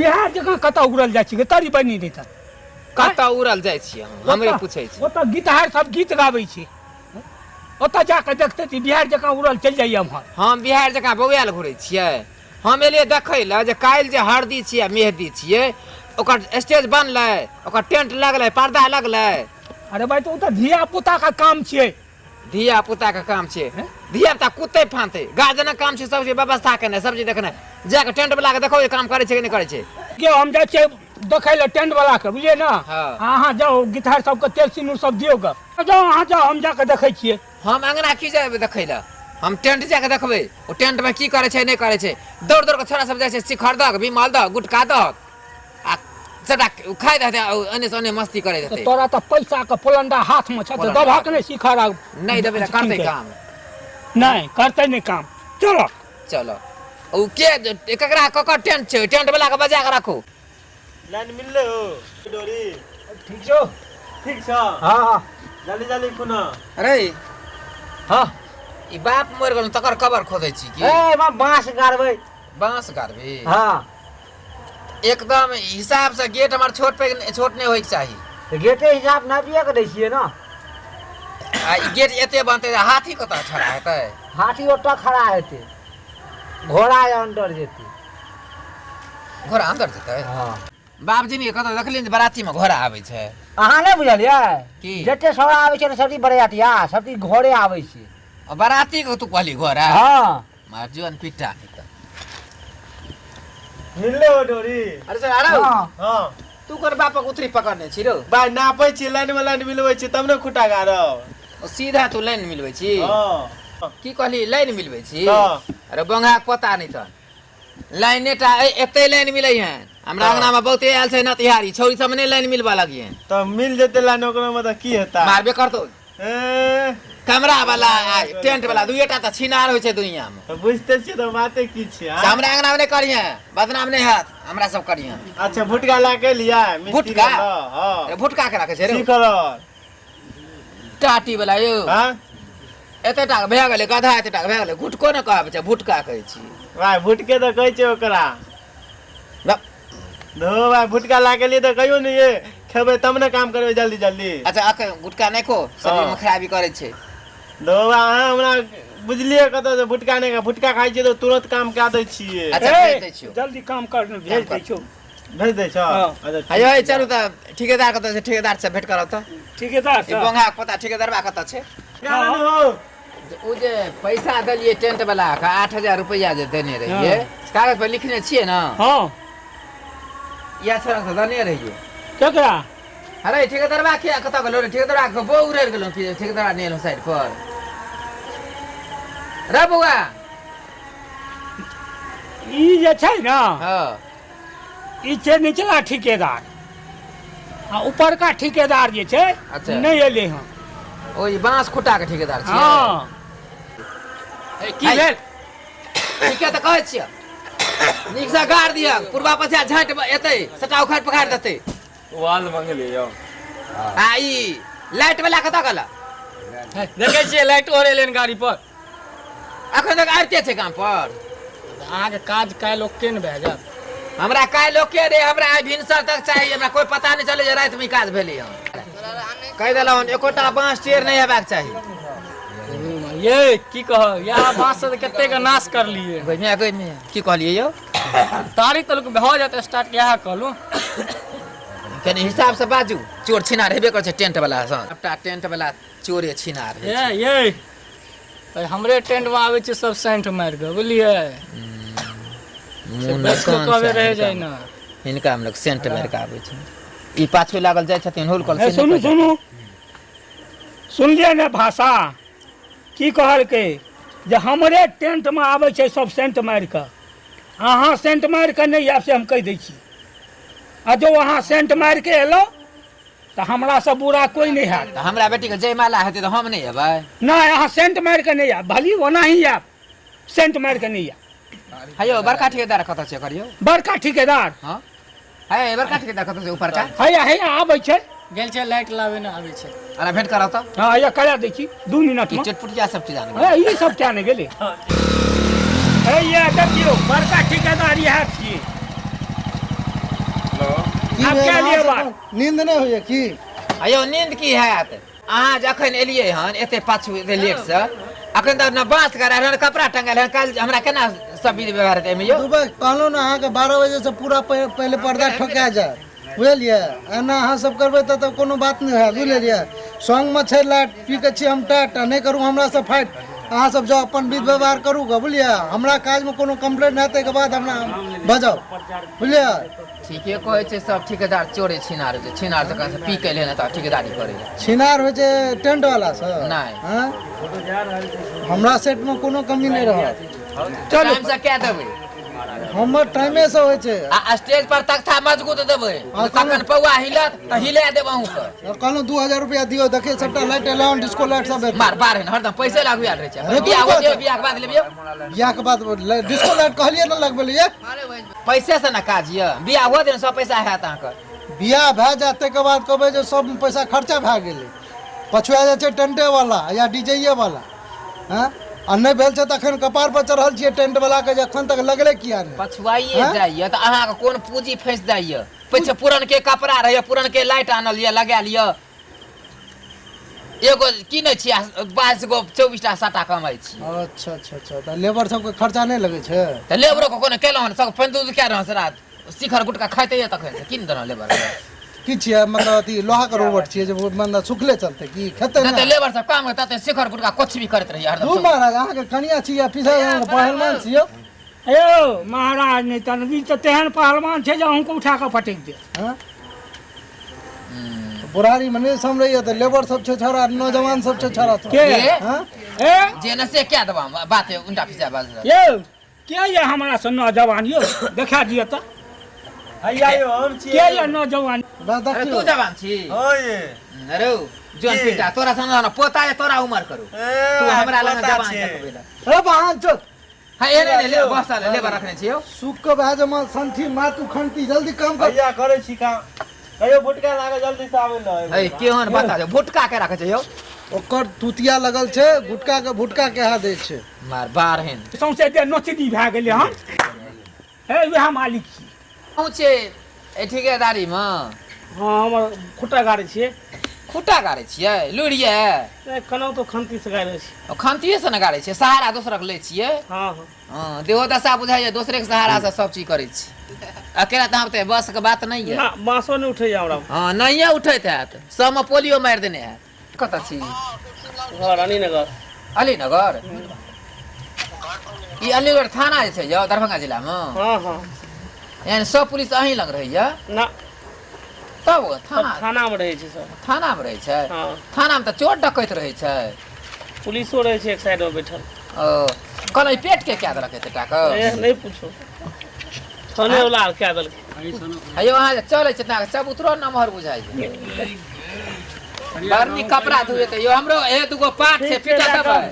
बिहार जकाँ कतऽ उड़ल जाइ छी तरी बनी नहि तऽ कतऽ उड़ल जाइ छियै अहाँ? हमरे पूछै छी। ओतऽ गीतहार सब गीत गाबै छै, ओतऽ जाकऽ देखतै तऽ बिहार जकाँ उड़ल चलि जाइए एम्हर। हम बिहार जकाँ बौआयल घुरै छियै? हम एलियै देखै लए जे काल्हि जे हरदी छियै आ मेहदी छियै, ओकर स्टेज बनलै, ओकर टेंट लगलै, पर्दा लगलै। अरे भाई, तऽ ओ तऽ धिया पुताके काम छियै। धिया पुता के काम छियै? धिया पुता कुत्ते फानतै? गार्जियनक काम छै सब चीज व्यवस्था केनाइ, सब चीज देखनाइ। जाके टेंट वाला के देखो जे काम करै छै कि नहि करै छै। के हम जाइ छियै देखै लए टेंट वाला के, बुझलियै ने? हँ। अहाँ जाउ, गिटार सबके तेल सिन्दूर सब दियौ ग। जाउ अहाँ जाउ, हम जाके देखै छियै। हम अंगना की जेबै देखै लए, हम टेंट जाके देखबै ओ टेंट में की करै छै नहि करै छै। दौड़ दौड़ के छोरा सब जाइ छै, शिखर दहक, विमल दहक, गुटखा दहक आ सबटा खाइत रहतै आ एने से ओने मस्ती करैत तऽ रहतै। तोरा तऽ पैसा के पोलंडा हाथ में छ, तऽ पोलंडा। दबहक नहि शिखर आ नहि देबै तऽ करतै काम? नहि करतै, नहि काम। चलो। चलो। ओ के ककरा ककर टेंट छै? टेंट वाला के बजा के राखू। लाइन मिलले हो डोरी? ठीक छौ। ठीक छ। हाँ। जल्दी जल्दी खुना। अरे। हाँ। ई बाप मरि गेल तकर कबर खोदै छी की? ए बा, बांस गाड़बै। बांस गाड़बी? हाँ। एकदम हिसाब से गेट हमर छोट पैघ छोट नहि होइके चाही। तऽ गेटे हिसाब नापिए के दै छियै ने। आ ई गेट एते बनतै तऽ हाथी कतऽ खड़ा हेतै? हाथी ओतऽ खड़ा हेतै, घोड़ा अंदर जेतै। घोड़ा अंदर जेतै? हाँ। बाबजी ने कतऽ देखलियै जे बराती में घोड़ा आबै छै? अहाँ नहि बुझलियै? की? जते सौरा आबै छै ने सबटी बरियातिया सबटी घोड़े आबै छै। आ बराती के तू कहली घोड़ा? हाँ। मार जीवन पिट्टा। मिलले हो डोरी? अरे सर, अरे। हाँ। हाँ। तू कर बापक उतरी पकड़ने छी रौ? भाई, नापै छी, लाइन में लाइन मिलबै छी तब ने खुटा गाड़ब। ओ सीधा तू लाइन मिलबै छी? हाँ। की कहली, लाइन मिलबै छी? हाँ। अरे बंगा के पता नहीं तहन लाइने टा एते लाइन मिलै है हमरा। हाँ। अंगना में बहुते आयल छै नतिहारी छौरी सब, नहि लाइन मिलबा लगिए। तऽ मिल जेतै लाइन, ओकरा में तऽ की हेतै? मारबे करतौ। ए। कैमरा वाला आ टेंट वाला दुइये टा तऽ छिनार होइ छै दुनिया में। तऽ बुझते छियै तऽ बाते की छै? से हमरा अंगना में नहि करिहे, बदनाम नहि हैत। हमरा सब करिहे। अच्छा, भुटका लए के लिया मिस्त्री? भुटका? हाँ। अरे भुटका के राखै छै रे? शिखर। टाटी वाला यौ? हाँ। एते टा भए गेलै गधा, एते टा भए गेलै, गुटको ने कहबै छै, भुटका कहै छी। भाई, भुटके तऽ कहै छै ओकरा। धो भाई, भुटका ला के लिए तऽ कहियो ने ये खेबै तब ने काम करबै जल्दी जल्दी। अच्छा, अखन गुटका नहि खो, शरीर में हाँ। खराबी करै छै। धो भाई, अहाँ हमरा बुझलियै कतऽ से भुटका नहि खा, भुटका खाइ छियै तऽ तुरंत काम कए दै छियै। अच्छा, ए, भेज दै छियौ। जल्दी काम कर ने, भेज काम दै छौ। भेज दै छौ? हाँ। अच्छा, ठीक। हयो, चलू तऽ ठेकेदार कतऽ छै? ठेकेदार से भेंट करब तऽ। ठेकेदार ई से? बोंगा के पता ठेकेदारबा कतऽ छै? क्या हो? ओ जे पैसा देलियै टेंट वाला के, 8000 रुपैआ जे देने रहियै, कागज पर लिखने छियै ने? हाँ। इएह छोरा से देने रहियै। केकरा? अरे ठेकेदारबा के कतऽ गेलो रे? ठेकेदारबा के बौ उड़ि गेलो कि ठेकेदारबा नहि एलो साइड पर रे बौआ? ई जे छै ने, हाँ। ई छै निचला ठिकेदार आ उपरका ठिकेदार जे छै, अच्छा। नहि एलै हँ। ओ ई बांस खुटा के ठेकेदार छियै? हँ। ए, की भेल? ठीके तऽ कहै छियै, नीकसँ गाड़ दिअ, पूर्वा पछिया झाँटि एतै, सबटा उखाड़ि पखाड़ि देतै। वाल मंगली यौ। आ ई लाइट वाला कतऽ गेल? देखै छियै, लाइटो हरेलै गाड़ी पर। अखन तक आबिते छै काम पर। अहाँके काज काल्हि ओके ने भए जायत? हमरा काल्हि ओके रे, हमरा आइ भिनसर तक चाही। हमरा कोइ पता नहि चलै जे रातिमे ई काज भेलै हन। कहि देलहुँ हन, एकोटा बाँस टेढ़ नहि हेबाक चाही। ये की कहब, इएह बाँस से तऽ कतेक नाश करलियै। गइमे गइमे, की कहलियै यौ? तारीख तक भऽ जायत स्टार्ट, इएह कहलहुँ। कनि हिसाबसँ बाजू। चोर छिनार हेबे करै छै टेंट वाला सन। सबटा टेंट वाला चोरे छिनार होइ ये छै। ये अरे, हमरे टेंट में आबै छै सब सेंट मारि कऽ, बुझलियै? मुँह बचि कऽ कान कहबे से रहि हिनका जाइ ने। हिनका हम लोग सेंट मारि कऽ आबै छै। ई पाछू लागल जाइ छथिन हुलकल। ए, सुनू सुनू, सुनलियै ने भाषा की कहलकै? जे हमरे टेंटमे आबै छै सब सेंट मारि कऽ। अहाँ सेंट मारि कऽ नहि आयब से हम कहि दै छी। आ जँ अहाँ सेंट मारि कऽ एलहुँ तऽ हमरासँ बुरा कोइ नहि हैत। तऽ हमरा बेटीके जयमाला हेतै तऽ हम नहि अयबै? नहि, अहाँ सेंट मारि कऽ नहि आयब। भली ओनाही आयब, सेंट मारि कऽ नहि आयब। हे यौ, बड़का ठेकेदार कतऽ छै करियौ? बड़का ठिकेदार? हँ, हे बड़का ठेकेदार कतऽ छै ऊपरका? हैया हैया आबै छै। गेल छै लाइट लाबे ने, आबै छै। अरे भेंट कराउ तऽ। हँ, हैया करा दै छी 2 ई मिनटमे। चटपुटिया सब चीज आनबै। हे, ई सब क्या नहि गेलै? हे ये देखियौ, बड़का ठिकेदार इएह छियै। की आब भेल? कए लिअ अहाँ बात। सबके नींद नहि होइए की? अयो नींद की हैत? अहाँ जखन एलियै हन एते पाछू एते लेटसँ, अखन तक न बाँस गड़ायल हन, कपड़ा टंगायल हन, काल्हि हमरा केना सब विधि व्यवहार हेतै एहिमे यौ? दुबई कहलहुँ ने अहाँके 12 बजेसँ पूरा पहिले पर्दा ठोका जायत, बुझलियै? एना अहाँ सब करबै तऽ कोनो बात नहि हैत, बुझलियै? संगमे छै लाइट, पी कऽ छी हम टाइट, आ नहि करू हमरासँ फाइट। अहाँ सब जाउ अपन विध व्यवहार करू गऽ, बुझलियै? हमरा काजमे कोनो कम्प्लेन हैत ताहिके बाद हमरा बजाउ, बुझलियै? ठीके कहै छै सब ठेकेदार चोरे छिनार होइ छै, छिनार जकाँ से पी के एलै ने तऽ ठेकेदारी करै लए। छिनार होइ छै टेंट वाला सब? नहि। हँ? हमरा सेटमे कोनो कमी नहि रहत। चलू टाइम से कए देबै। हमर टाइमे से होइ छै। आ स्टेज पर तख्ता मजबूत देबै, हँ, तखन पौआ हिलत तऽ हिला देब अहूँके। कहलहुँ 2000 रुपया दियौ, देखियौ सबटा लाइट एलै, डिस्को लाइट सब हेतै। मार बार हरदम पैसे लागू आयल रहै छै। अरे बियाह तू हो कह। बियाह के बाद लेबियौ। बियाह के बाद डिस्को लाइट कहलियै ने लगबै लए। पैसे से ने काज यऽ, बियाह हो दिन सब पैसा हैत अहाँके। बियाह भए जायत ताहिके बाद कहबै जे सब पैसा खर्चा भए गेलै, पछुआ जाइ छै टेंटे वाला या डीजे वाला। हँ, आ नहि भेल छै तखन कपार पर चढ़ल छियै टेंट वाला के जे एखन तक लगलै किया नहि। पछुआइए हँ? जाइए तऽ अहाँके कोन पूँजी फँसि जाइए? पीछे पुरनके कपड़ा रहैए, पुरनके लाइट आनल यऽ लगायल यऽ, एगो कीनै छियै 22 गो 24 टा साटा कमाइ छी। अच्छा अच्छा अच्छा, तऽ लेबर सबके खर्चा नहि लगै छै? तऽ लेबरो के कोनो केलहुँ हन, सब पानि दूध कए रहल से रात शिखर गुटका खाइते यऽ तखन से कीन देलहुँ लेबर के। की छियै मतलब अथी लोहा के रोबोट छियै जे बंदा सुखले चलतै की खेतै? जते नहि लेबर सब काम करतै तते शिखर गुटका कुछ भी करैत रहियै हरदम। दू महाराज अहाँके कनिया छी या पीछा पहलवान छी यौ? यौ महाराज नहि तहन ई तऽ तेहन पहलवान छै जे अहूँके उठा कऽ फटकि देत। हँ? बुढ़ारी में नहि सम्हरैया तऽ लेबर सब छै छोड़ा, नौजवान सब छै छोड़ा सब। के? हँ? ए जे ने से कए देबा हम बात उल्टा पीछा बाज। यौ के ये हमरा से नौजवान यौ देखा दिअ तऽ। हैया यौ हम के छियै। ये नौजवान? बा अरे देखियौ। तू जवान छी? हँ ये। अरे जोन की? पीटा तोरा सन पोता ये तोरा उमर करू ए, तू हमरा लग पोता जवान छियै। देखबै लए। अरे बहान चल। हाँ एने ने ले बस ले लेबर रखने छियौ। सुख के भए जमा संठी मातू खंती जल्दी काम कर। हैया करै छी काम। कहियो भुटका लागल जल्दी से आबै लए। है केहन बता दे भुटका के राखै छै यौ? ओकर तुतिया लगल छै गुटका के, भुटका के हाथ दै छै। मार बारहन सौंसे देह नोचनी भए गेलै हन। हे वएह मालिक छी। पहुँचे ए ठेकेदारी मे? हँ, हमर खुट्टा गाड़ै छियै। खुट्टा गाड़ै छियै? लुरि ये? नहि, कनौ तो खंती से गाड़ै छियै। ओ खंतिये से ने गाड़ै छियै, सहारा दोसरक लै छियै? हँ हँ। हँ, देहो दशा बुझाइए दोसरेके सहारा से सब चीज करै छी अकेला। तऽ हम तऽ बस के बात नहि यऽ। ना, बाँसो नहि उठैया हमरा। हँ, नहिये उठैत हैत, सबमे पोलियो मारि देने हैत। कतऽ छी? घर अलीनगर। अलीनगर? ई अलीगढ़ थाना जे छै यौ दरभंगा जिलामे? हँ हँ। यानी सब पुलिस अहीं लग रहैया? ना। तब थाना थानामे रहै छै सब। थानामे रहै छै? हँ। थानामे तऽ चोर डकैत रहै छै। पुलिसो रहै छै एक साइडमे बैठल। ओ कहलहुँ ई पेट के कए देलक एते टाके? ए, नहि पूछू, थाने वाला आर कए देलकै। हेयौ अहाँ जे चलै छै तऽ चबूतरो नमहर बुझाइ छै। बड़ नीक कपड़ा धुए तऽ यौ हमरो हे दूगो पाट छै ठीक छै, पीटा लए देबै।